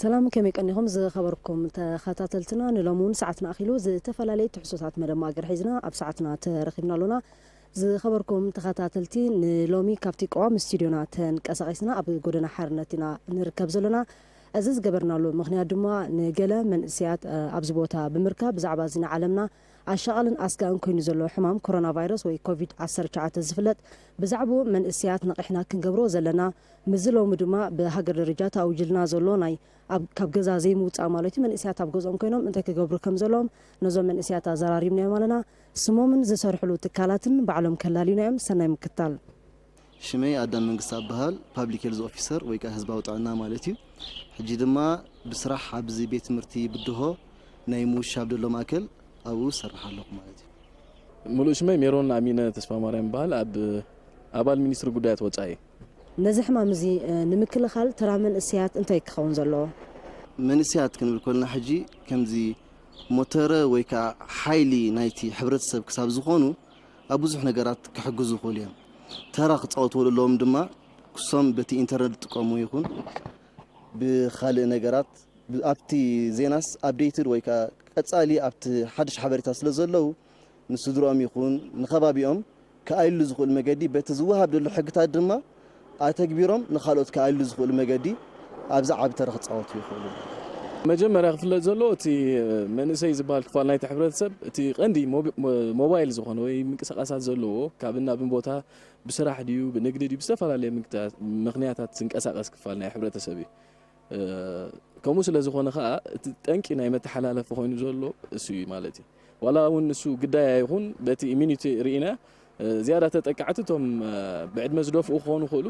ሰላም፣ ከመይ ቀኒኹም ዝኸበርኩም ተኸታተልትና? ንሎሚ እውን ሰዓትና ኣኺሉ ዝተፈላለዩ ትሕዝቶታት መደብ ማእገር ሒዝና ኣብ ሰዓትና ተረኺብና ኣሎና። ዝኸበርኩም ተኸታተልቲ፣ ንሎሚ ካብቲ ቀዋሚ ስቱድዮና ተንቀሳቒስና ኣብ ጎደና ሓርነት ኢና ንርከብ ዘለና። እዚ ዝገበርናሉ ምኽንያት ድማ ንገለ መንእሰያት፣ እ፣ ኣብዚ ቦታ ብምርካብ ብዛዕባ እዚ ንዓለምና ኣሻቓልን ኣስጋእን ኮይኑ ዘሎ ሕማም ኮሮና ቫይረስ ወይ ኮቪድ ዓሰርተ ትሽዓተ ዝፍለጥ፣ ብዛዕባኡ መንእሰያት ነቒሕና ክንገብሮ ዘለና፣ ምስዚ ሎሚ ድማ ብሃገር ደረጃ ተኣዊጅልና ዘሎ ናይ ኣብ፣ ካብ ገዛ ዘይምውጻእ ማለት እዩ። መንእሰያት ኣብ ገዝኦም ኮይኖም እንታይ ክገብሩ ከም ዘለዎም ነዞም መንእሰያት ኣዘራሪብናዮም ኣለና። ስሞምን ዝሰርሕሉ ትካላትን ባዕሎም ከላልዩና እዮም። ሰናይ ምክታል። ሽመይ ኣዳም መንግስቲ ኣበሃል፣ ፓብሊክ ሄልዝ ኦፊሰር ወይ ከዓ ህዝባዊ ጥዕና ማለት እዩ። ሕጂ ድማ ብስራሕ ኣብዚ ቤት ትምህርቲ ብድሆ ናይ ምውሻብ ደሎ ማእከል ኣብኡ ዝሰርሕ ኣለኹ ማለት እዩ። ምሉእ ሽመይ ሜሮን ኣሚነ ተስፋ ማርያም ይበሃል። ኣብ ኣባል ሚኒስትሪ ጉዳያት ወጻኢ። ነዚ ሕማም እዚ፣ እ፣ ንምክልኻል ተራ መንእሰያት እንታይ ክኸውን ዘለዎ? መንእሰያት ክንብል ከለና ሕጂ ከምዚ ሞተረ ወይ ከዓ ሓይሊ ናይቲ ሕብረተሰብ ክሳብ ዝኾኑ ኣብ ብዙሕ ነገራት ክሕግዙ ይኽእሉ እዮም። ተራ ክጻወቱ ኣለዎም ድማ ክሶም በቲ ኢንተርነት ዝጥቀሙ ይኹን ብኻልእ ነገራት ብ-፣ ኣብቲ ዜናስ ኣፕዴትድ ወይ ከዓ ቀጻሊ ኣብቲ ሓድሽ ሓበሬታ ስለ ዘለዉ ንስድሮኦም ይኹን ንኸባቢኦም ክኣይሉ ዝኽእሉ መገዲ በቲ ዝወሃብ ዘሎ ሕግታት ድማ ኣተግቢሮም ንኻልኦት ክኣይሉ ዝኽእሉ መገዲ ኣብዚ ዓቢ ተራ ክጻወቱ ይኽእሉ። መጀመርያ ክፍለጥ ዘለዎ እቲ መንእሰይ ዝበሃል ክፋል ናይቲ ሕብረተሰብ እቲ ቀንዲ ሞቢ-፣ ሞ-፣ ሞባይል ዝኾነ ወይ ምንቅስቓሳት ዘለዎ ካብን ናብን ቦታ ብስራሕ ድዩ ብንግዲ ድዩ ብዝተፈላለየ ምክንያታት ዝንቀሳቐስ ክፋል ናይ ሕብረተሰብ እዩ። እ፣ ከምኡ ስለ ዝኾነ ኸኣ እቲ ጠንቂ ናይ መተሓላለፊ ኮይኑ ዘሎ እሱ እዩ ማለት እዩ። ዋላ እውን ንሱ ግዳይ ኣይኹን በቲ ኢሚኒቲ ርኢና፣ እ፣ ዝያዳ ተጠቃዕቲ እቶም፣ እ፣ ብዕድመ ዝደፍኡ ክኾኑ ይኽእሉ።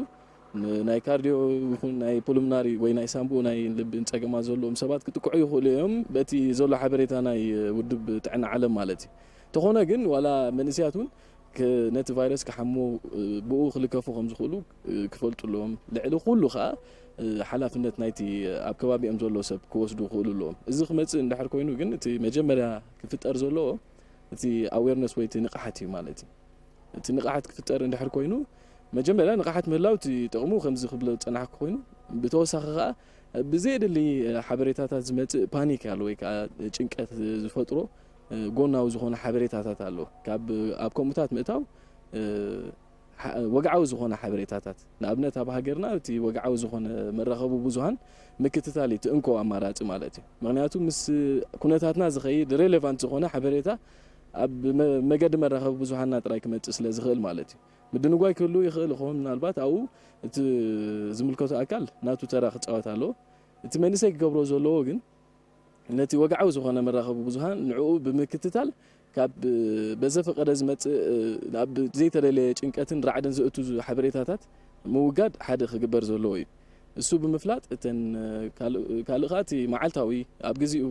ን-፣ ናይ ካርዲዮ ይኹን ናይ ፑልምናሪ ወይ ናይ ሳንቡእ ናይ ልብን ጸገማት ዘለዎም ሰባት ክጥቅዑ ይኽእሉ እዮም በቲ ዘሎ ሓበሬታ ናይ ውድብ ጥዕና ዓለም ማለት እዩ። እንተኾነ ግን ዋላ መንእሰያት እውን ክ-፣ ነቲ ቫይረስ ክሓሙ፣ እ፣ ብኡ ክልከፉ ከም ዝኽእሉ፣ እ፣ ክፈልጡ ኣለዎም። ልዕሊ ኩሉ ኸኣ፣ እ፣ ሓላፍነት ናይቲ ኣብ ከባቢኦም ዘሎ ሰብ ክወስዱ ክኽእሉ ኣለዎም። እዚ ክመጽእ እንድሕር ኮይኑ ግን እቲ መጀመርያ ክፍጠር ዘለዎ እቲ ኣዌርነስ ወይ እቲ ንቕሓት እዩ ማለት እዩ። እቲ ንቕሓት ክፍጠር እንድሕር ኮይኑ መጀመርያ ንቕሓት ምህላው እቲ ጥቕሙ ከምዚ ክብሎ ዝጸናሕኩ ኮይኑ ብተወሳኺ ኸኣ ብዘየድሊ ሓበሬታታት ዝመጽእ ፓኒክ ኣሎ ወይ ከኣ ጭንቀት ዝፈጥሮ፣ እ፣ ጎናዊ ዝኾነ ሓበሬታታት ኣሎ። ካብ፣ ኣብ ከምኡታት ምእታው፣ እ፣ ሓ-፣ ወግዓዊ ዝኾነ ሓበሬታታት፣ ንኣብነት ኣብ ሃገርና እቲ ወግዓዊ ዝኾነ መራኸቢ ብዙሃን ምክትታል እዩ እቲ እንኮ ኣማራጺ ማለት እዩ። ምኽንያቱ ምስ ኩነታትና ዝኸይድ ሬሌቫንት ዝኾነ ሓበሬታ ኣብ መ-፣ መገዲ መራኸቢ ብዙሃንና ጥራይ ክመጽእ ስለ ዝኽእል ማለት እዩ። ምድንጓይ ክህሉ ይኽእል ይኸውን፣ ምናልባት ኣብኡ እቲ ዝምልከቶ ኣካል ናቱ ተራ ክጻወት ኣለዎ። እቲ መንእሰይ ክገብሮ ዘለዎ ግን ነቲ ወግዓዊ ዝኾነ መራኸቢ ብዙሃን ንዕኡ ብምክትታል ካብ በዘፈቀደ ዝመጽእ፣ ናብ ዘይተደለየ ጭንቀትን ራዕድን ዘእቱ ሓበሬታታት ምውጋድ ሓደ ክግበር ዘለዎ እዩ። እሱ ብምፍላጥ እተን ካልእ፣ ካልእ ከኣ እቲ መዓልታዊ ኣብ ግዜኡ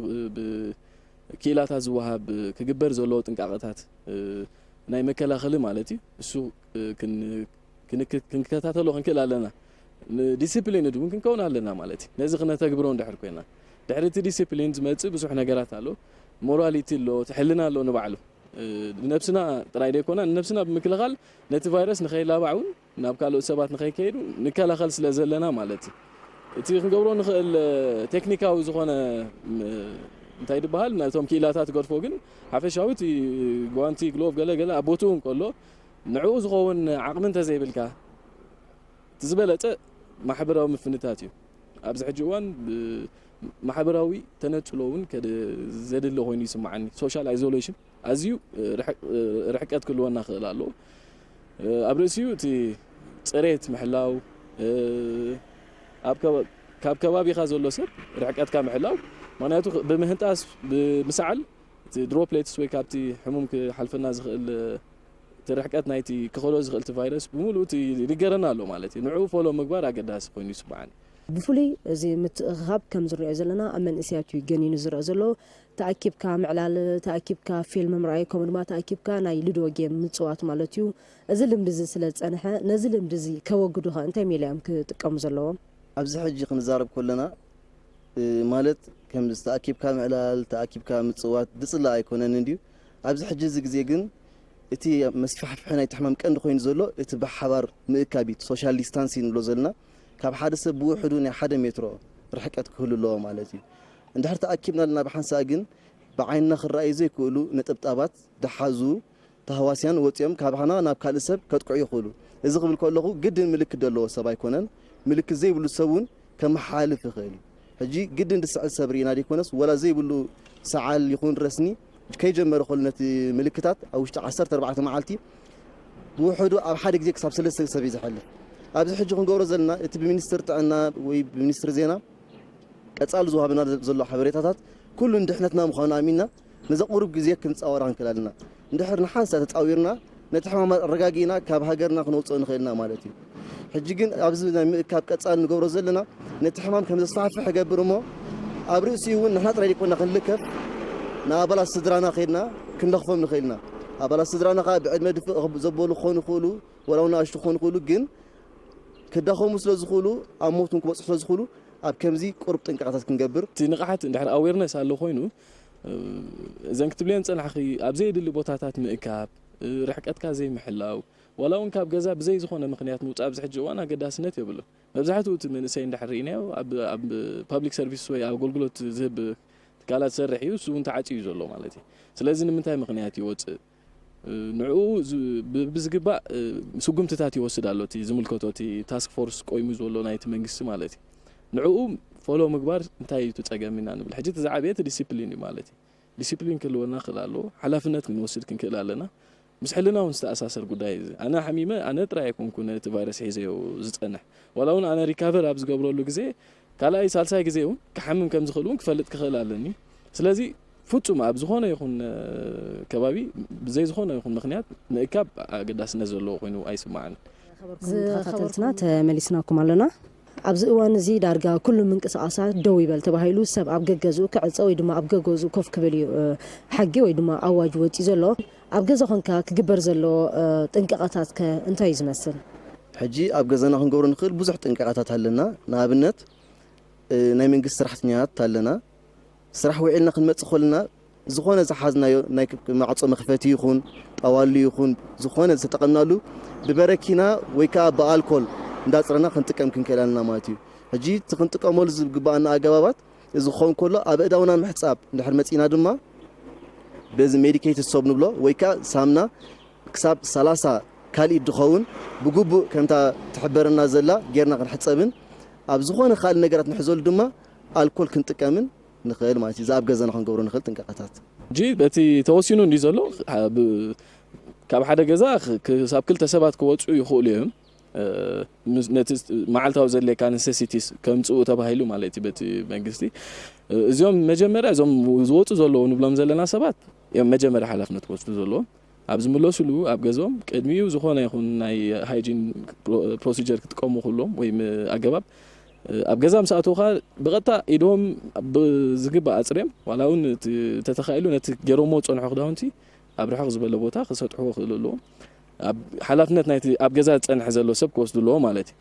ብክኢላታት ዝወሃብ ክግበር ዘለዎ ጥንቃቐታት ናይ መከላኸሊ ማለት እዩ። እሱ ክን-፣ ክንክ-፣ ክንከታተሎ ክንክእል ኣለና። ንዲሲፕሊን እውን ክንከውን ኣለና ማለት እዩ። ነዚ ክነተግብሮ እንድሕር ኮይና። ድሕሪ እቲ ዲሲፕሊን ዝመጽእ ብዙሕ ነገራት ኣሎ። ሞራሊቲ ኣሎ፣ እቲ ሕልና ኣሎ ንባዕሉ። እ፣ ንነብስና ጥራይ ዘይኮና፣ ንነብስና ብምክልኻል ነቲ ቫይረስ ንኸይላባዕ እውን ናብ ካልኦት ሰባት ንኸይከይዱ ንከላኸል ስለ ዘለና ማለት እዩ። እቲ ክንገብሮ ንኽእል፣ እ፣ ቴክኒካዊ ዝኾነ፣ ም-፣ እንታይ ዝበሃል፣ ነቶም ክኢላታት ገድፎ ግን ሓፈሻዊ እቲ ጓንቲ፣ ግሎቭ፣ ገለ ገለ ኣብ ቦትኡ እንከሎ ንዕኡ ዝኸውን ዓቕሚ እንተዘይብልካ፣ እቲ ዝበለጸ ማሕበራዊ ምፍንታት እዩ። ኣብዚ ሕጂ እዋን ብ-፣ ማሕበራዊ ተነጽሎ እውን ከደ-፣ ዘድሊ ኮይኑ ይስምዓኒ። ሶሻል ኣይዞሌሽን ኣዝዩ ርሕ-፣ ርሕቀት ክህልወና ክእል ኣለዎ። ኣብ ርእሲኡ እቲ ጽሬት ምሕላው፣ ኣብ ከባ-፣ ካብ ከባቢኻ ዘሎ ሰብ ርሕቀትካ ምሕላው፣ ምኽንያቱ ብምህንጣስ፣ ብምስዓል፣ እቲ ድሮፕሌትስ ወይ ካብቲ ሕሙም ክሓልፈና ዝኽእል እቲ ርሕቀት ናይቲ ክኸሎ ዝኽእል እቲ ቫይረስ ብምሉኡ እቲ ይንገረና ኣሎ ማለት እዩ። ንዕኡ ፎሎ ምግባር ኣገዳሲ ኮይኑ ይስምዓኒ። ብፍሉይ እዚ ምትእኽኻብ ከም ዝሪኦ ዘለና ኣብ መንእሰያት እዩ ገኒኑ ዝረአ ዘሎ። ተኣኪብካ ምዕላል፣ ተኣኪብካ ፊልም ምርኣይ፣ ከምኡ ድማ ተኣኪብካ ናይ ሉዶ ጌም ምጽዋት ማለት እዩ። እዚ ልምዲ እዚ ስለ ዝጸንሐ፣ ነዚ ልምዲ እዚ ከወግዱ ኸ እንታይ ሜላ እዮም ክጥቀሙ ዘለዎም? ኣብዚ ሕጂ ክንዛረብ ከለና፣ እ፣ ማለት ከምዚ ተኣኪብካ ምዕላል፣ ተኣኪብካ ምጽዋት ዝጽላእ ኣይኮነን እንድዩ። ኣብዚ ሕጂ እዚ ግዜ ግን እቲ መስፋሕፍሒ ናይቲ ሕማም ቀንዲ ኮይኑ ዘሎ እቲ ብሓባር ምእካብ እዩ፣ ሶሻል ዲስታንሲንግ ንብሎ ዘለና። ካብ ሓደ ሰብ ብውሕዱ ናይ ሓደ ሜትሮ ርሕቀት ክህሉ ኣለዎ ማለት እዩ። እንድሕር ተኣኪብና ኣለና ብሓንሳእ ግን ብዓይንና ክረኣዩ ዘይክእሉ ነጠብጣባት ዝሓዙ ተህዋስያን ወፂኦም ካብ ሓና ናብ ካልእ ሰብ ከጥቅዑ ይኽእሉ። እዚ ክብል ከለኹ ግድን ምልክት ዘለዎ ሰብ ኣይኮነን። ምልክት ዘይብሉ ሰብ እውን ከመሓላልፍ ይኽእል እዩ። ሕጂ ግድን ዝስዕል ሰብ ርኢና ዘይኮነስ ወላ ዘይብሉ ሰዓል ይኹን ረስኒ ከይጀመረ ከሎ ነቲ ምልክታት ኣብ ውሽጢ ዓሰርተ ኣርባዕተ መዓልቲ ብውሕዱ ኣብ ሓደ ግዜ ክሳብ ሰለስተ ሰብ እዩ ዝሓልፍ። ኣብዚ ሕጂ ክንገብሮ ዘለና እቲ ብሚኒስትር ጥዕና ወይ ብሚኒስትር ዜና ቀጻሊ ዝወሃበና ዘሎ ሓበሬታታት ኩሉ ንድሕነትና ምዃኑ ኣሚንና ነዚ ቁሩብ ግዜ ክንጻወራ ክንክእል ኣለና። እንድሕር ንሓንሳእ ተጻዊርና ነቲ ሕማም ኣረጋጊእና ካብ ሃገርና ክነውጽኦ ንኽእል ኢና ማለት እዩ። ሕጂ ግን ኣብዚ ናይ ምእካብ ቀጻሊ ንገብሮ ዘለና ነቲ ሕማም ከም ዘስፋሕፍሕ ይገብር እሞ ኣብ ርእሲኡ እውን ንሕና ጥራይ ዘይኮና ክንልከፍ ንኣባላት ስድራና ከድና ክንለኽፎም ንኽእል ኢና። ኣባላት ስድራና ከዓ ብዕድመ ድፍእ ዘበሉ ክኾኑ ይኽእሉ፣ ወላ እውን ንኣሽቱ ክኾኑ ይኽእሉ፣ ግን ክዳኸሙ ስለ ዝኽእሉ ኣብ ሞት እውን ክበጽሑ ስለ ዝኽእሉ ኣብ ከምዚ ቁሩብ ጥንቃቐታት ክንገብር እቲ ንቕሓት እንድሕር ኣዌርነስ ኣሎ ኮይኑ እዘን ክትብልየን ዝጸናሕኺ ኣብ ዘየድሊ ቦታታት ምእካብ፣ ርሕቀትካ ዘይምሕላው፣ ዋላ እውን ካብ ገዛ ብዘይ ዝኾነ ምኽንያት ምውጻእ ኣብዚ ሕጂ እዋን ኣገዳስነት የብሉን። መብዛሕትኡ እቲ መንእሰይ እንድሕር ርኢናዮ ኣብ ኣብ ፓብሊክ ሰርቪስ ወይ ኣብ ኣገልግሎት ዝህብ ትካላት ዝሰርሕ እዩ፣ እሱ እውን ተዓፅዩ እዩ ዘሎ ማለት እዩ። ስለዚ ንምንታይ ምኽንያት ይወፅእ? ንዕኡ ብዝግባእ ስጉምትታት ይወስድ ኣሎ እቲ ዝምልከቶ እቲ ታስክ ፎርስ ቆይሙ ዘሎ ናይቲ መንግስቲ ማለት እዩ። ንዕኡ ፎሎ ምግባር እንታይ እዩ እቲ ፀገም ኢና ንብል። ሕጂ እቲ ዝዓበየ እቲ ዲሲፕሊን እዩ ማለት እዩ። ዲሲፕሊን ክህልወና ክእል ኣለዎ። ሓላፍነት ክንወስድ ክንክእል ኣለና። ምስ ሕልና እውን ዝተኣሳሰር ጉዳይ እዚ ኣነ ሓሚመ ኣነ ጥራይ ኣይኮንኩ ነቲ ቫይረስ ሒዘዮ ዝፀንሕ ዋላ እውን ኣነ ሪካቨር ኣብ ዝገብረሉ ግዜ ካልኣይ ሳልሳይ ግዜ እውን ክሓምም ከም ዝኽእል እውን ክፈልጥ ክኽእል ኣለኒ። ስለዚ ፍጹም ኣብ ዝኾነ ይኹን ከባቢ ብዘይ ዝኾነ ይኹን ምኽንያት ምእካብ ኣገዳስነት ዘለዎ ኮይኑ ኣይስምዓንን። ተኸታተልትና ተመሊስናኩም ኣለና። ኣብዚ እዋን እዚ ዳርጋ ኩሉ ምንቅስቓሳት ደው ይበል ተባሂሉ ሰብ ኣብ ገገዝኡ ክዕፀ ወይ ድማ ኣብ ገገዝኡ ኮፍ ክብል እዩ ሕጊ ወይ ድማ ኣዋጅ ወፂኡ ዘሎ። ኣብ ገዛ ኮንካ ክግበር ዘለዎ ጥንቃቐታት ከ እንታይ እዩ ዝመስል? ሕጂ ኣብ ገዛና ክንገብሮ ንኽእል ብዙሕ ጥንቃቐታት ኣለና። ንኣብነት ናይ መንግስቲ ሰራሕተኛታት ኣለና። ስራሕ ውዒልና ክንመፅእ ከለና ዝኾነ ዝሓዝናዮ ናይ ማዕፆ መኽፈቲ ይኹን ጣዋሉ ይኹን ዝኾነ ዝተጠቐምናሉ ብበረኪና ወይ ከዓ ብኣልኮል እንዳፅረና ክንጥቀም ክንክእል ኣለና ማለት እዩ። ሕጂ እቲ ክንጥቀመሉ ዝግባኣና ኣገባባት እዚ ክኸውን ከሎ ኣብ እዳውና ምሕፃብ እንድሕር መፂና ድማ በዚ ሜዲኬትድ ሶብ ንብሎ ወይ ከዓ ሳምና ክሳብ ሰላሳ ካልኢት ድኸውን ብግቡእ ከምታ ትሕበረና ዘላ ጌርና ክንሕፀብን ኣብ ዝኾነ ካልእ ነገራት ንሕዘሉ ድማ ኣልኮል ክንጥቀምን ንኽእል ማለት እዩ። እዚ ኣብ ገዛና ክንገብሮ ንኽእል ጥንቃቐታት። ሕጂ በቲ ተወሲኑ እንዲ ዘሎ ካብ ሓደ ገዛ ክሳብ ክልተ ሰባት ክወፅኡ ይኽእሉ እዮም። ነቲ መዓልታዊ ዘድልየካ ነሰሲቲስ ከምፅኡ ተባሂሉ ማለት እዩ በቲ መንግስቲ። እዚኦም መጀመርያ እዞም ዝወፁ ዘለዉ ንብሎም ዘለና ሰባት እዮም መጀመርያ ሓላፍነት ክወስዱ ዘለዎም። ኣብ ዝምለሱሉ ኣብ ገዝኦም ቅድሚኡ ዝኾነ ይኹን ናይ ሃይጂን ፕሮሲጀር ክጥቀሙ ክህልዎም ወይ ኣገባብ ኣብ ገዛ ምስ ኣተውካ ብቐጥታ ኢዶም ብዝግባእ ኣፅርዮም ዋላ እውን ተተኻኢሉ ነቲ ገይሮሞ ዝፀንሑ ክዳውንቲ ኣብ ርሕቕ ዝበለ ቦታ ክሰጥሕዎ ክእሉ ኣለዎም። ኣብ ሓላፍነት ናይቲ ኣብ ገዛ ዝፀንሐ ዘሎ ሰብ ክወስዱ ኣለዎ ማለት እዩ።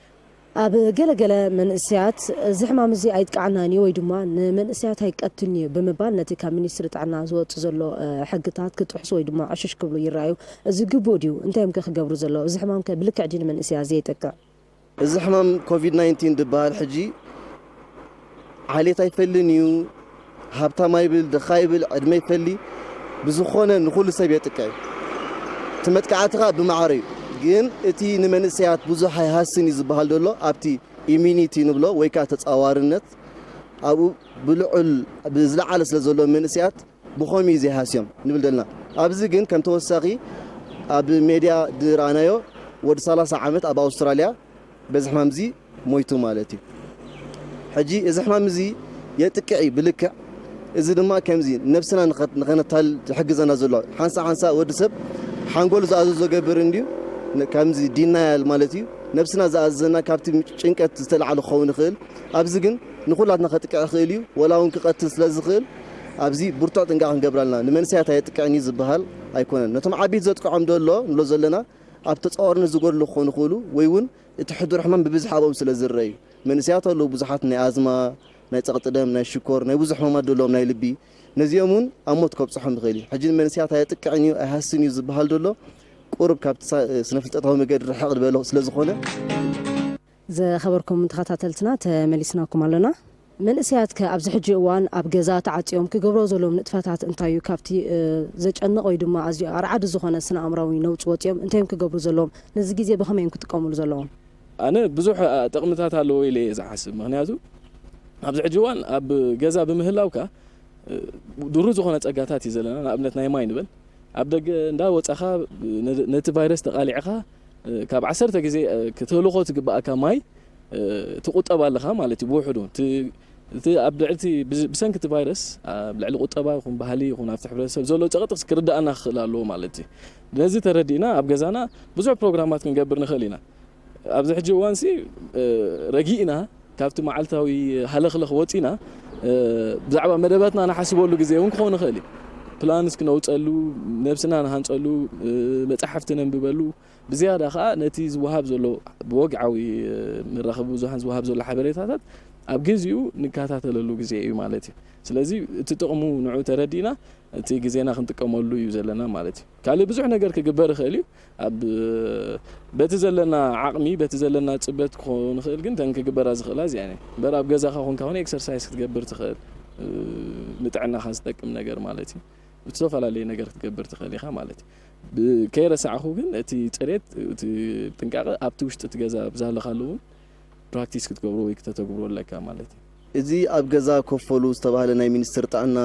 ኣብ ገለገለ መንእሰያት እዚ ሕማም እዚ ኣይጥቅዓናን እዩ ወይ ድማ ንመንእሰያት ኣይቀትልን እዩ ብምባል ነቲ ካብ ሚኒስትሪ ጥዕና ዝወጽእ ዘሎ ሕግታት ክጥሕሱ ወይ ድማ ዕሽሽ ክብሉ ይረኣዩ። እዚ ግቡእ ድዩ? እንታይ እዮም ከ ክገብሩ ዘለዎም? እዚ ሕማም ከ ብልክዕ ድዩ ንመንእሰያት ዘየጥቅዕ? እዚ ሕማም ኮቪድ ናይንቲን ዝበሃል ሕጂ ዓሌት ኣይፈልን እዩ፣ ሃብታም ኣይብል፣ ድኻ ይብል፣ ዕድመ ይፈሊ፣ ብዝኾነ ንኹሉ ሰብ የጥቅዕ እዩ። እቲ መጥቃዕቲ ኸኣ ብማዕረ እዩ። ግን እቲ ንመንእሰያት ብዙሕ ኣይሃስን እዩ ዝበሃል ዘሎ ኣብቲ ኢሚኒቲ ንብሎ ወይ ከኣ ተጻዋርነት ኣብኡ ብልዑል ብዝለዓለ ስለ ዘሎ መንእሰያት ብኸምኡ እዩ ዘይሃስዮም ንብል ዘለና። ኣብዚ ግን ከም ተወሳኺ ኣብ ሜድያ ዝረኣናዮ ወዲ ሰላሳ ዓመት ኣብ ኣውስትራልያ በዚ ሕማም እዚ ሞይቱ ማለት እዩ። ሕጂ እዚ ሕማም እዚ የጥቅዕ እዩ ብልክዕ። እዚ ድማ ከምዚ ነብስና ንኸ- ንኸነታልል ዝሕግዘና ዘሎ ሓንሳ ሓንሳ ወዲ ሰብ ሓንጎሉ ዝኣዘዞ ገብር እንድዩ ን- ከምዚ ዲናያል ማለት እዩ። ነብስና ዝኣዘዘና ካብቲ ጭንቀት ዝተላዕለ ክኸውን ይኽእል። ኣብዚ ግን ንኹላትና ከጥቅዕ ይኽእል እዩ። ወላ እውን ክቐትል ስለ ዝኽእል ኣብዚ ብርቱዕ ጥንቃ ክንገብር ኣለና። ንመንስያት ኣየጥቅዕን እዩ ዝበሃል ኣይኮነን። ነቶም ዓበይቲ ዘጥቅዖም ዶ ኣሎ ንብሎ ዘለና ኣብ ተጻዋርነት ዝጎድሉ ክኾኑ ይኽእሉ ወይ እውን እቲ ሕዱር ሕማም ብብዝሒ ኣብኦም ስለ ዝረአ እዩ። መንእሰያት ኣለዉ ብዙሓት ናይ ኣዝማ፣ ናይ ጸቕጢ ደም፣ ናይ ሽኮር፣ ናይ ብዙሕ ሕማማት ዘለዎም ናይ ልቢ። ነዚኦም እውን ኣብ ሞት ከብጽሖም ይኽእል እዩ። ሕጂ ንመንእሰያት ኣየጥቅዕን እዩ ኣይሃስን እዩ ዝበሃል ዘሎ ቁሩብ ካብቲ ሳ- ስነ ፍልጠታዊ መገዲ ርሕቕ ዝበለ ስለ ዝኾነ ዝኸበርኩም ተኸታተልትና ተመሊስናኩም ኣሎና። መንእሰያትከ ኣብዚ ሕጂ እዋን ኣብ ገዛ ተዓጽዮም ክገብሮ ዘለዎም ንጥፈታት እንታይ እዩ? ካብቲ፣ እ፣ ዘጨንቕ ወይ ድማ ኣዝዩ ኣርዓዲ ዝኾነ ስነ ኣእምራዊ ነውጺ ወጺኦም እንታይ እዮም ክገብሩ ዘለዎም? ነዚ ግዜ ብኸመይ እዮም ክጥቀሙሉ ዘለዎም? ኣነ ብዙሕ፣ እ፣ ጥቕምታት ኣለዎ ኢለ እየ ዝሓስብ። ምኽንያቱ ኣብዚ ሕጂ እዋን ኣብ ገዛ ብምህላውካ፣ እ፣ ድሩት ዝኾነ ጸጋታት እዩ ዘለና። ንኣብነት ናይ ማይ ንበል። ኣብ ደገ እንዳ ወጻኻ ነ-፣ ነቲ ቫይረስ ተቓሊዕኻ፣ እ፣ ካብ ዓሰርተ ግዜ፣ እ፣ ክትህልኾ ትግባኣካ ማይ፣ እ፣ ትቑጠብ ኣለኻ ማለት እዩ ብውሕዱ። እቲ፣ እቲ ኣብ ልዕሊ እቲ ብዝ-፣ ብሰንኪ እቲ ቫይረስ ኣብ ልዕሊ ቁጠባ ይኹን ባህሊ ይኹን ኣብቲ ሕብረተሰብ ዘሎ ጸቕጢ ክርዳኣና ክኽእል ኣለዎ ማለት እዩ። ነዚ ተረዲእና ኣብ ገዛና ብዙሕ ፕሮግራማት ክንገብር ንኽእል ኢና። ኣብዚ ሕጂ እዋንሲ፣ እ፣ ረጊእና ካብቲ መዓልታዊ ሃለኽለኽ ወጺና፣ እ፣ ብዛዕባ መደባትና ንሓስበሉ ግዜ እውን ክኸውን ይኽእል እዩ። ፕላንስ ክነውጸሉ፣ ነብስና ንሃንጸሉ፣ እ፣ መጻሕፍቲ ነንብበሉ፣ ብዝያዳ ከኣ ነቲ ዝወሃብ ዘሎ ብወግዓዊ፣ እ፣ መራኸቢ ብዙሃን ዝወሃብ ዘሎ ሓበሬታታት ኣብ ግዜኡ ንከታተለሉ ግዜ እዩ ማለት እዩ። ስለዚ እቲ ጥቕሙ ንዑ ተረዲእና እቲ ግዜና ክንጥቀመሉ እዩ ዘለና ማለት እዩ። ካልእ ብዙሕ ነገር ክግበር ይኽእል እዩ። ኣብ፣ በቲ ዘለና ዓቕሚ፣ በቲ ዘለና ጽበት ክኸውን ይኽእል፣ ግን ተን ክግበራ ዝኽእላ እዚኣን እየን። እምበር ኣብ ገዛኻ ኮንካ ኾነ ኤክሰርሳይዝ ክትገብር ትኽእል፣ እ፣ ንጥዕናኻ ዝጠቅም ነገር ማለት እዩ። ዝተፈላለዩ ነገር ክትገብር ትኽእል ኢኻ ማለት እዩ። ብ-፣ ከይረሳዕኹ ግን እቲ ጽሬት፣ እቲ ጥንቃቐ ኣብቲ ውሽጢ እቲ ገዛ ብዝሃለኻሉ እውን ፕራክቲስ ክትገብሮ ወይ ክተተግብሮ ኣለካ ማለት እዩ። እዚ ኣብ ገዛ ኮፈሉ ዝተባህለ ናይ ሚኒስትር ጥዕና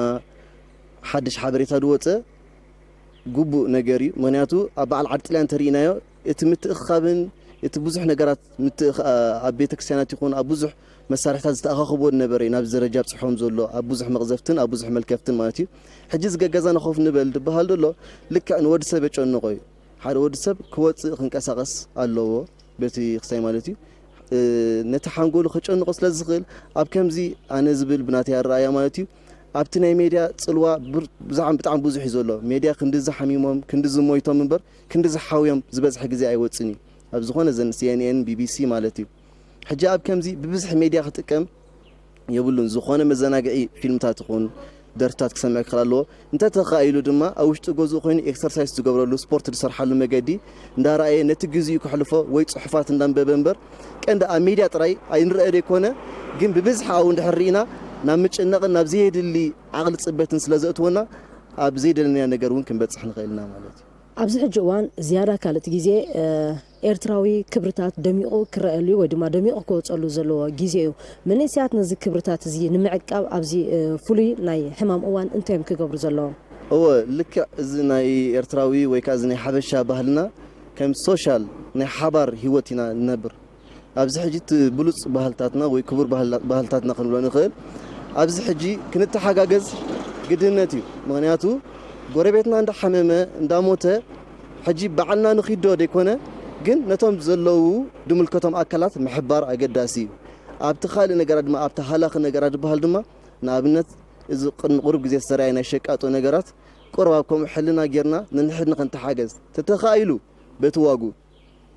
ሓድሽ ሓበሬታ ዝወጸ ግቡእ ነገር እዩ። ምኽንያቱ ኣብ በዓል ዓዲ ጥልያን እንተሪኢናዮ፣ እቲ ምትእኽኻብን እቲ ብዙሕ ነገራት ምትእኽ-፣ ኣብ ቤተክርስትያናት ይኹን ኣብ ብዙሕ መሳርሕታት ዝተኣኻኽቦ ዝነበረ እዩ ናብዚ ደረጃ ኣብጽሖም ዘሎ፣ ኣብ ብዙሕ መቕዘፍትን ኣብ ብዙሕ መልከፍትን ማለት እዩ። ሕጂ እዚ ገገዛና ኮፍ ንበል ዝበሃል ዘሎ ልክዕ ንወዲ ሰብ የጨንቖ እዩ። ሓደ ወዲ ሰብ ክወጽእ ክንቀሳቐስ ኣለዎ፣ በቲ ክሳይ ማለት እዩ። እ፣ ነቲ ሓንጎሉ ከጨንቖ ስለ ዝኽእል፣ ኣብ ከምዚ ኣነ ዝብል ብናተይ ኣረኣእያ ማለት እዩ፣ ኣብቲ ናይ ሜድያ ጽልዋ ብር-፣ ብዛዕባ ብጣዕሚ ብዙሕ እዩ ዘሎ። ሜድያ ክንድዚ ሓሚሞም፣ ክንድዚ ሞይቶም እምበር፣ ክንድዚ ሓውዮም ዝበዝሐ ግዜ ኣይወጽን እዩ። ኣብ ዝኾነ ዘን ሲ ኤን ኤን፣ ቢ ቢ ሲ ማለት እዩ። ሕጂ ኣብ ከምዚ ብብዝሒ ሜድያ ክጥቀም የብሉን። ዝኾነ መዘናግዒ ፊልምታት ይኹን ደርፍታት ክሰምዕ ክኽእል ኣለዎ። እንተተኻኢሉ ድማ ኣብ ውሽጢ ገዝኡ ኮይኑ ኤክሰርሳይስ ዝገብረሉ፣ ስፖርት ዝሰርሓሉ መገዲ እንዳረኣየ ነቲ ግዜኡ ከሕልፎ ወይ ጽሑፋት እንዳንበበ እምበር፣ ቀንዲ ኣብ ሜድያ ጥራይ ኣይንረአ ዘይኮነ፣ ግን ብብዝሒ ኣብኡ እንድሕር ርኢና ናብ ምጭናቕን ናብ ዘየድሊ ዓቕሊ ጽበትን ስለ ዘእትወና ኣብ ዘይደለናዮ ነገር እውን ክንበጽሕ ንኽእል ኢና ማለት እዩ። ኣብዚ ሕጂ እዋን ዝያዳ ካልእቲ ግዜ፣ እ፣ ኤርትራዊ ክብርታት ደሚቑ ክረኣየሉ ወይ ድማ ደሚቑ ክወጸሉ ዘለዎ ግዜ እዩ። መንእሰያት ነዚ ክብርታት እዚ ንምዕቃብ ኣብዚ፣ እ፣ ፍሉይ ናይ ሕማም እዋን እንታይ እዮም ክገብሩ ዘለዎም? እወ፣ ልክዕ እዚ ናይ ኤርትራዊ ወይ ከኣ እዚ ናይ ሓበሻ ባህልና ከም ሶሻል ናይ ሓባር ህይወት ኢና ንነብር። ኣብዚ ሕጂ እቲ ብሉጽ ባህልታትና ወይ ክቡር ባህላ-፣ ባህልታትና ክንብሎ ንኽእል፣ ኣብዚ ሕጂ ክንተሓጋገዝ ግድነት እዩ። ምኽንያቱ ጎረቤትና እንዳሓመመ፣ እንዳሞተ፣ ሕጂ ባዕልና ንኺዶ ዘይኮነ፣ ግን ነቶም ዘለዉ ዝምልከቶም ኣካላት ምሕባር ኣገዳሲ እዩ። ኣብቲ ካልእ ነገራት ድማ፣ ኣብቲ ሃላኺ ነገራት ዝበሃል ድማ፣ ንኣብነት፣ እዚ ቅድሚ ቁሩብ ግዜ ዝተራእየ ናይ ሸቃጦ ነገራት፣ ቁሩብ ኣብ ከምኡ ሕልና ጌርና፣ ነንሕድና ክንተሓገዝ። ተተኻኢሉ፣ በቲ ዋጉ፣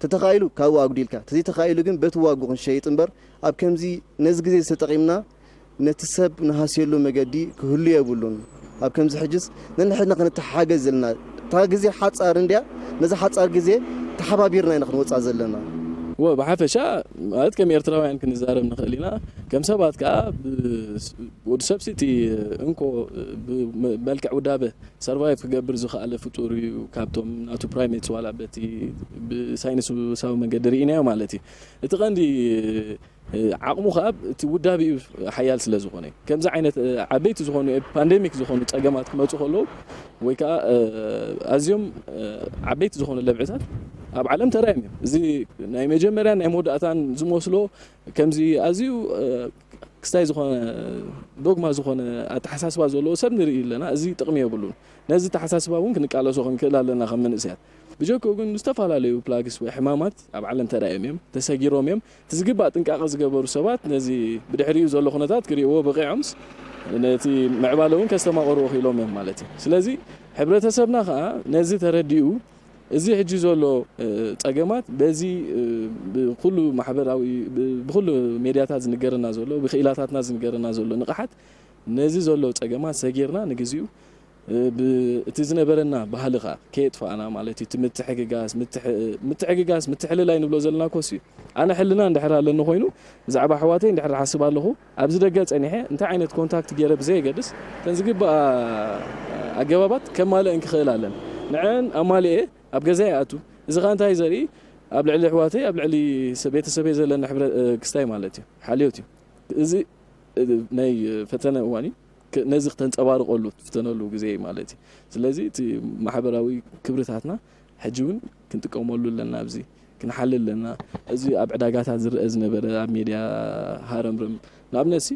ተተኻኢሉ፣ ካብኡ ኣጉዲልካ። ተዘይተኻኢሉ ግን፣ በቲ ዋጉ ክንሸይጥ እምበር፣ ኣብ ከምዚ፣ ነዚ ግዜ ዝተጠቒምና፣ ነቲ ሰብ ንሃስየሉ መገዲ ክህሉ የብሉን። ኣብ ከምዚ ሕጅስ ነንሕድና ክንተሓገዝ ዘለና። እታ ግዜ ሓጻር እንድያ፣ ነዛ ሓጻር ግዜ ተሓባቢርና ኢና ክንወጻ ዘለና። እወ፣ ብሓፈሻ ማለት ከም ኤርትራውያን ክንዛረብ ንኽእል ኢና። ከም ሰባት ከኣ ብ-፣ ወዲ ሰብ እቲ እንኮ ብመልክዕ ውዳበ ሰርቫይቭ ክገብር ዝኸኣለ ፍጡር እዩ። ካብቶም ናቱ ፕራይሜትስ ዋላ በቲ ብሳይንሳዊ መንገዲ ርኢናዮ ማለት እዩ። እቲ ቀንዲ እ፣ ዓቕሙ ኸኣ እቲ ውዳቤኡ ሓያል ስለ ዝኾነ፣ ከምዚ ዓይነት፣ እ፣ ዓበይቲ ዝኾኑ፣ እ፣ ፓንደሚክ ዝኾኑ ጸገማት ክመጹ ከለዉ፣ ወይ ከኣ፣ እ፣ ኣዝዮም፣ እ፣ ዓበይቲ ዝኾኑ ለብዕታት ኣብ ዓለም ተራእዮም እዮም። እዚ ናይ መጀመርያን ናይ መወዳእታን ዝመስሎ፣ ከምዚ ኣዝዩ፣ እ፣ ክስታይ ዝኾነ፣ ዶግማ ዝኾነ ኣተሓሳስባ ዘለዎ ሰብ ንርኢ ኣለና። እዚ ጥቕሚ የብሉን። ነዚ ኣተሓሳስባ እውን ክንቃለሶ ክንክእል ኣለና ከም መንእሰያት። ብጀክኡ ግን ዝተፈላለዩ ፕላግስ ወይ ሕማማት ኣብ ዓለም ተራእዮም እዮም፣ ተሰጊሮም እዮም። እቲ ዝግባእ ጥንቃቐ ዝገበሩ ሰባት ነዚ ብድሕሪኡ ዘሎ ኩነታት ክርእይዎ በቒዖምስ ነቲ ምዕባለ እውን ከስተማቕርዎ ክኢሎም እዮም ማለት እዩ። ስለዚ ሕብረተሰብና ኸኣ ነዚ ተረዲኡ እዚ ሕጂ ዘሎ፣ እ፣ ጸገማት በዚ፣ እ፣ ብኹሉ ማሕበራዊ፣ ብ-፣ ብኹሉ ሜድያታት ዝንገረና ዘሎ፣ ብክኢላታትና ዝንገረና ዘሎ ንቕሓት ነዚ ዘሎ ጸገማት ሰጊርና ንግዚኡ እ፣ ብ-፣ እቲ ዝነበረና ባህሊ ኸኣ ከየጥፋእና ማለት እዩ። እቲ ምትሕግጋዝ፣ ምትሕ-፣ ምትሕግጋዝ፣ ምትሕልላይ ንብሎ ዘለና ኮስ እዩ። ኣነ ሕልና እንድሕር ኣለኒ ኮይኑ፣ ብዛዕባ ኣሕዋተይ እንድሕር ሓስብ ኣለኹ፣ ኣብዚ ደገ ጸኒሐ እንታይ ዓይነት ኮንታክት ገይረ ብዘየገድስ፣ እተን ዝግባኣ ኣገባባት ከማልእን ክኽእል ኣለኒ። ንዐን ኣማሊኤ ኣብ ገዛ ይኣቱ። እዚ ኸኣ እንታይ ዘርኢ? ኣብ ልዕሊ ኣሕዋተይ፣ ኣብ ልዕሊ ሰ-፣ ቤተሰበይ ዘለኒ ሕብረ-፣ እ፣ ክስታይ ማለት እዩ። ሓልዮት እዩ። እዚ፣ እ፣ ናይ ፈተነ እዋን እዩ። ክ-፣ ነዚ ክተንጸባርቐሉ ትፍተነሉ ግዜ እዩ ማለት እዩ። ስለዚ እቲ ማሕበራዊ ክብርታትና ሕጂ እውን ክንጥቀመሉ ኣለና፣ ኣብዚ ክንሓልል ኣለና። እዚ ኣብ ዕዳጋታት ዝረአ ዝነበረ ኣብ ሜድያ ሃረምርም፣ ንኣብነት ሲ፣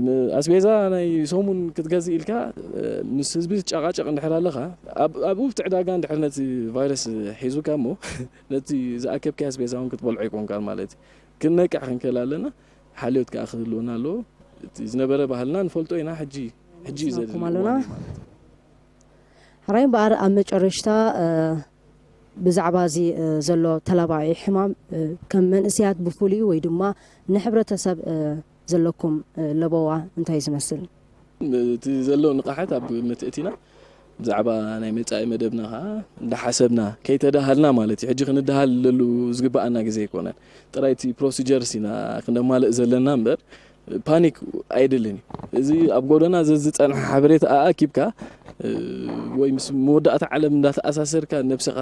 ን-፣ ኣስቤዛ ናይ ሰሙን ክትገዝእ ኢልካ፣ እ፣ ምስ ህዝቢ ትጨቃጨቅ እንድሕር ኣለኻ፣ ኣብ፣ ኣብ ውፍቲ ዕዳጋ እንድሕር ነቲ ቫይረስ ሒዙካ እሞ፣ ነቲ ዝኣከብካዮ ኣስቤዛ እውን ክትበልዖ ኣይኮንካን ማለት እዩ። ክንነቅሕ ክንክእል ኣለና። ሓልዮት ከኣ ክህልወና ኣለዎ። እቲ ዝነበረ ባህልና ንፈልጦ ኢና። ሕጂ፣ ሕጂ እዩ ዘድሊ ዝሰማኩም ኣሎና። እዋን እዩ ማለት እዩ። ሕራይ እምበኣር ኣብ መጨረሽታ፣ እ፣ ብዛዕባ እዚ፣ እ፣ ዘሎ ተላባዒ ሕማም፣ እ፣ ከም መንእሰያት ብፍሉይ ወይ ድማ ንሕብረተሰብ፣ እ፣ ዘለኩም፣ እ፣ ለበዋ እንታይ እዩ ዝመስል? እቲ ዘሎ ንቕሓት ኣብ ግምት እቲና ብዛዕባ ናይ መጻኢ መደብና ኸኣ እንዳሓሰብና ከይተዳሃልና ማለት እዩ። ሕጂ ክንዳሃል ለሉ ዝግብኣና ግዜ ኣይኮነን። ጥራይ እቲ ፕሮሲጀርስ ኢና ክነማልእ ዘለና እምበር ፓኒክ ኣየድልን እዩ። እዚ ኣብ ጎደና ዘዝጸንሐ ሓበሬታ ኣኣኪብካ፣ እ፣ ወይ ምስ መወዳእታ ዓለም እንዳተኣሳሰርካ ነብስኻ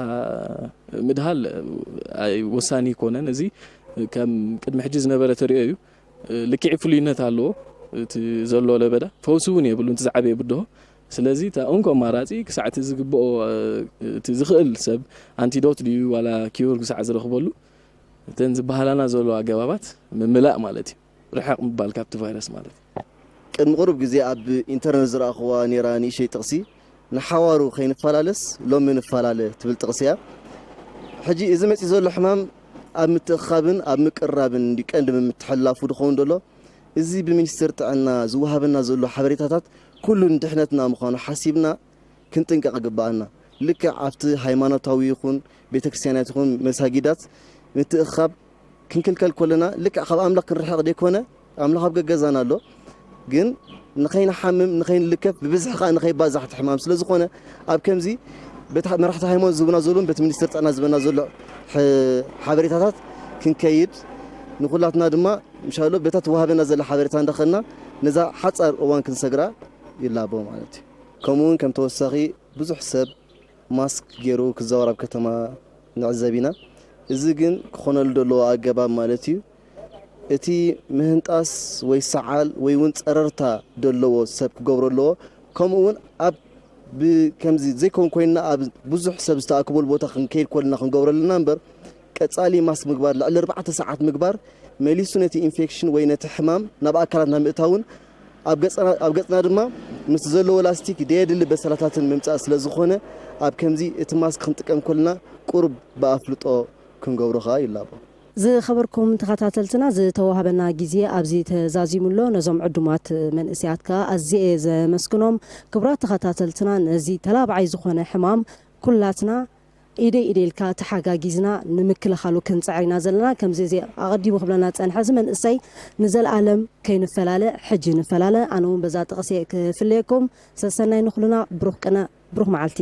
ምድሃል፣ እ፣ ኣይ-፣ ወሳኒ ኣይኮነን። እዚ ከም ቅድሚ ሕጂ ዝነበረ ተሪኦ እዩ። እ፣ ልክዕ ፍሉይነት ኣለዎ። እቲ ዘሎ ለበዳ ፈውሲ እውን የብሉን፣ እቲ ዝዓበየ ብድሆ። ስለዚ እታ እንኮ ኣማራጺ ክሳዕ እቲ ዝግብኦ፣ እ፣ እቲ ዝኽእል ሰብ ኣንቲዶት ድዩ ዋላ ኪዩር ክሳዕ ዝረኽበሉ፣ እተን ዝበሃላና ዘሎ ኣገባባት ምምላእ ማለት እዩ። ርሕቕ ምባል ካብቲ ቫይረስ ማለት እዩ። ቅድሚ ቁሩብ ግዜ ኣብ ኢንተርነት ዝረኣኽዋ ነይራ ንእሽተይ ጥቕሲ፣ "ንሓዋሩ ከይንፈላለስ ሎሚ ንፈላለ" ትብል ጥቕሲ እያ። ሕጂ እዚ መጺእ ዘሎ ሕማም ኣብ ምትእኽኻብን ኣብ ምቅርራብን እንዲ ቀንዲ ምምትሕልላፉ ድኸውን ዘሎ። እዚ ብሚኒስትር ጥዕና ዝወሃበና ዘሎ ሓበሬታታት ኩሉ ንድሕነትና ምዃኑ ሓሲብና ክንጥንቀቕ ይግብኣና። ልክዕ ኣብቲ ሃይማኖታዊ ይኹን ቤተክርስትያናት ይኹን መሳጊዳት ምትእኽኻብ ክንክልከል ከለና ልክዕ ካብ ኣምላኽ ክንርሕቕ ዘይኮነ፣ ኣምላኽ ኣብ ገገዛና ኣሎ። ግን ንኸይንሓምም፣ ንኸይንልከፍ፣ ብብዝሒ ከኣ ንኸይባዛሕ እቲ ሕማም ስለ ዝኾነ፣ ኣብ ከምዚ ቤት መራሕቲ ሃይማኖት ዝህቡና ዘለውን ቤት ሚኒስትር ጥዕና ዝህበና ዘሎ ሕ-፣ ሓበሬታታት ክንከይድ፣ ንኹላትና ድማ ምሻሎ በታ ትወሃበና ዘላ ሓበሬታ እንዳኸድና ነዛ ሓጻር እዋን ክንሰግራ ይላቦ ማለት እዩ። ከምኡ እውን ከም ተወሳኺ ብዙሕ ሰብ ማስክ ገይሩ ክዘዋወር ኣብ ከተማ ንዕዘብ ኢና። እዚ ግን ክኾነሉ ዘለዎ ኣገባብ ማለት እዩ፣ እቲ ምህንጣስ ወይ ሰዓል ወይ እውን ጸረርታ ዘለዎ ሰብ ክገብሮ ኣለዎ። ከምኡ እውን ኣብ ብ-፣ ከምዚ ዘይከውን ኮይንና ኣብ ብዙሕ ሰብ ዝተኣክበሉ ቦታ ክንከይድ ከለና ክንገብሮ ኣለና እምበር፣ ቀጻሊ ማስክ ምግባር፣ ልዕሊ ኣርባዕተ ሰዓት ምግባር መሊሱ ነቲ ኢንፌክሽን ወይ ነቲ ሕማም ናብ ኣካላትና ምእታውን ኣብ ገጽና፣ ኣብ ገጽና ድማ ምስ ዘለዎ ላስቲክ ደየድሊ በሰላታትን ምምጻእ ስለ ዝኾነ፣ ኣብ ከምዚ እቲ ማስክ ክንጥቀም ከለና ቁሩብ ብኣፍልጦ ክንገብሮ ከኣ ይላቦ። ዝኸበርኩም ተኸታተልትና፣ ዝተዋህበና ግዜ ኣብዚ ተዛዚሙ ኣሎ። ነዞም ዕዱማት መንእሰያት ከኣ ኣዝየ እየ ዘመስግኖም። ክቡራት ተኸታተልትና፣ ነዚ ተላባዓይ ዝኾነ ሕማም ኩላትና ኢደይ ኢደይ ኢልካ ተሓጋጊዝና ንምክልኻሉ ክንጽዕር ኢና ዘለና። ከምዚ እዚ ኣቐዲሙ ክብለና ዝጸንሐ፣ እዚ መንእሰይ ንዘለኣለም ከይንፈላለ፣ ሕጂ ንፈላለ። ኣነ እውን በዛ ጥቕሲ እየ ክፍለየኩም። ሰሰናይ ንኹልና፣ ብሩኽ ቅነ፣ ብሩኽ መዓልቲ።